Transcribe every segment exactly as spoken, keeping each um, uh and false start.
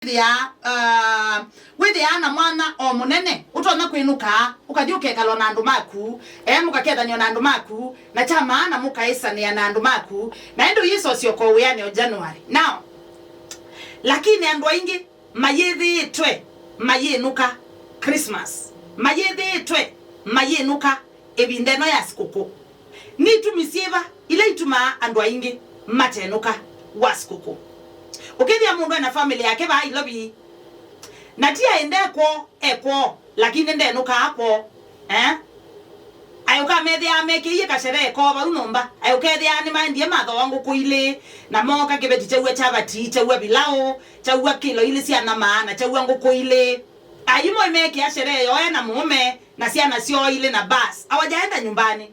Wĩthĩaa, uh, wĩthĩaa na mwanya o mũnene, ũtonya kwĩnũka, ũkathi ũkekala na andũ maku, eh, mũkakethanĩa na andũ maku, na kya maana mũkaĩsanĩa na andũ maku, na ĩndĩ ũyĩsosya ũko wĩanĩ o January. Now, lakini andũ aingĩ mayĩthĩĩtwe mayĩnũka Christmas, mayĩthĩĩtwe mayĩnũka ĩvinda ĩno ya sikũkũ. Nĩ itumi syĩva ila itumaa andũ aingĩ matenũka wa sikũkũ? Ũkethĩa mũndũ ena famĩlĩ yake vaa Ilovi, na ti aĩ nde kwoo, e kwoo, lakini ndenũkaa kwoo, eh? Ayũka methĩaa mekĩie kasherehe koo vau nyũmba, ayũka ethĩaa nĩmaendie mathoa ngũkũ ilĩ, na mooka kĩveti kyaua chavati, kyaua vilaũ, kyaua kĩlo ilĩ sya nyama, na kyaua ngũkũ ilĩ. Aimwe mekĩa sherehe yoo ena mũũme na syana syoo ilĩ na bas, awajaenda nyumbani.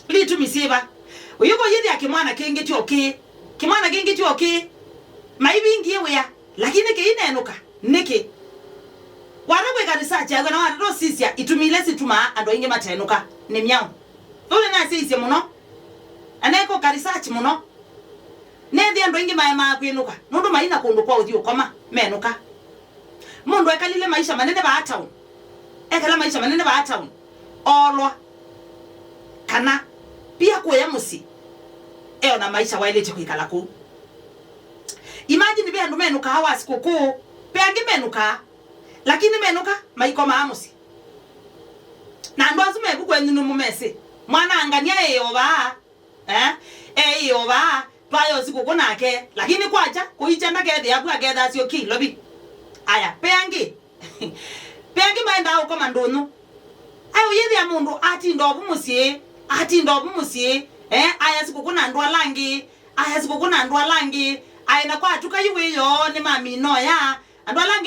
Litumi syĩva? Ũyũka ũyĩthĩa kĩmwana kĩngĩ tyo kĩ. Kĩmwana kĩngĩ tyo kĩ. Maivingie wĩa, lakini kĩinenũka. Nĩkĩ? Wata kwĩka research yaku na watata ũsisya itumi ila situmaa andũ aingĩ matenũka, nĩ myaũ? Ũu nĩnasyaisye mũno. Na neka research mũno. Neethĩa andũ aingĩ maemaa kwĩnũka nũndũ mai na kũndũ kwa ũthi ũkoma, menũka. Mũndũ ekalile maisha manene vaa town, ekala maisha manene vaa town, oolwa, kana pia kũya mũsyĩ, eona maisha waĩlĩte kwĩkala kũu. Imagine ve andũ menũkaa wa sikũkũ, ve angĩ menũkaa, lakini menũka maikomaa mũsyĩ. Na andũ asu mevu kwenyu nĩmũmesĩ, mwana angania ĩovaa Eh, eĩo vaa, twaya ũsikũkũ nake, lakini kwakya, kũikya ndakethĩa vu, aketha asyokie Ilovi. Aya, pe angĩ. Pe angĩ maendaa ũkoma ndũnyũ. Ai, ũyĩthĩa mũndũ atinda ovu mũsyĩ, atinda ovu mũsyĩ, eh, aya sikũkũ na andũ ala angĩ, aya sikũkũ na andũ ala angĩ, aĩ na kwa atuka yu wĩoo nĩ mamina oya, andũ ala angĩ